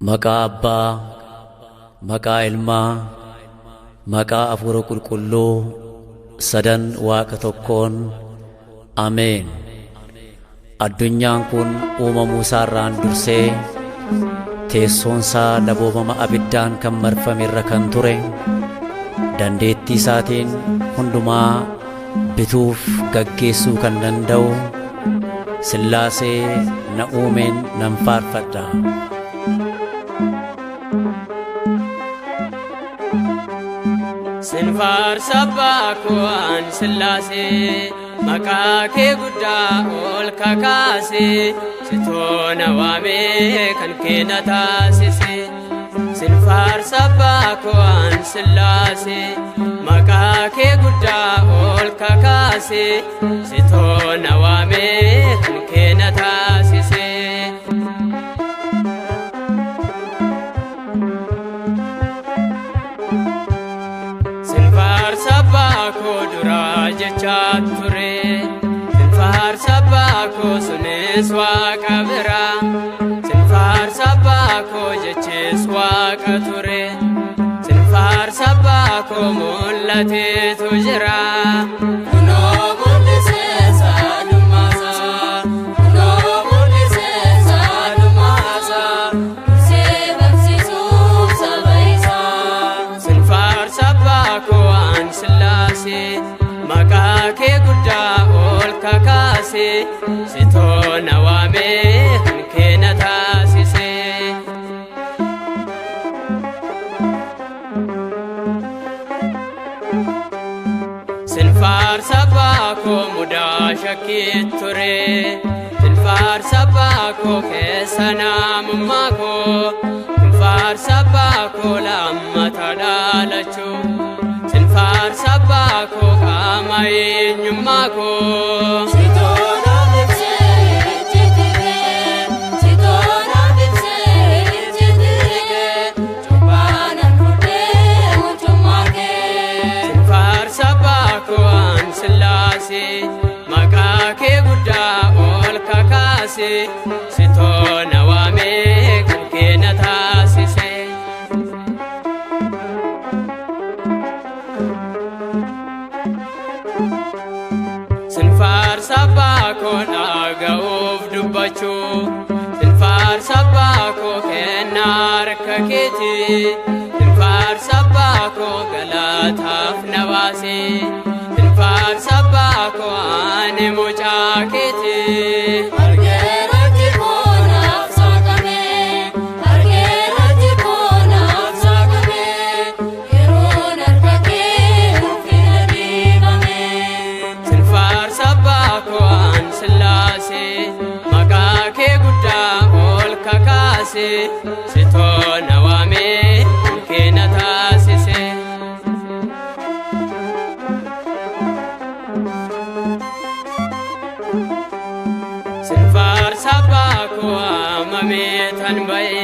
Maqaa Abbaa, maqaa Ilmaa, maqaa Hafuura Qulqulluu, sadan Waaqa tokkoon. Ameen. Addunyaan kun uumamuu isaarraan dursee teessoon isaa laboobama abiddaan kan marfame irra kan ture, dandeettii isaatiin hundumaa bituuf gaggeessuu kan danda'u Sillaasee na uumeen nan faarfadha. Sin faarsa abbaa koo an Sillaasee, maqaa kee guddaa ol kakaasee, sitoo na waamee kan kee na taasise. Sin faarsa abbaa koo an Sillaasee, maqaa kee guddaa ol kakaasee, sitoo na waamee kan kee na taasise. Sin faarsa abbaa koo duraa jechaa ture. Sin faarsa abbaa koo sunis waaqa biraa. Sin faarsa abbaa koo jechis waaqa ture. Sin faarsa abbaa koo mul'ateetu jira. Kunoo mul'isee saadummaasaa. Kunoo mul'isee saadummaasaa. Dursee barsiisuuf saba isaa. Sin faarsa abbaa koo an Sillaasee, maqaa kee guddaa ol kakaasee, sitoo na waamee kan kee na taasise. Sin faarsa abbaa koo mudaa shakkii ture. Sin faarsa abbaa koo keessa namummaa koo. Sin faarsa abbaa koo lammata dhalachuu. Sin faarsa abbaa koo qaama eenyummaa koo. Sitoo naaf ibsee icciitii kee, sitoo naaf ibsee icciitii kee, cubbaanan fudhee mucummaa kee. Sin faarsa abbaa koo an Sillaasee, maqaa kee guddaa ol kakaasee, sitoo na waamee kan kee na taasise. Sin faarsa abbaa koo dhaga'uuf dubbachuu. Sin faarsa abbaa koo kennaa harka keeti. Sin faarsa abbaa koo galataaf na baase. Sin faarsa abbaa koo ani mucaa keeti. Argeera jikoo naaf saaqame, argeera jikoo naaf saaqame, yeroon harka kee ulfina dhiibame. Sin faarsa abbaa koo an Sillaasee, maqaa kee guddaa ol kakaasee, sitoo na waamee kan kee na taasise. Sin faarsa abbaa koo waamamee tan ba'e.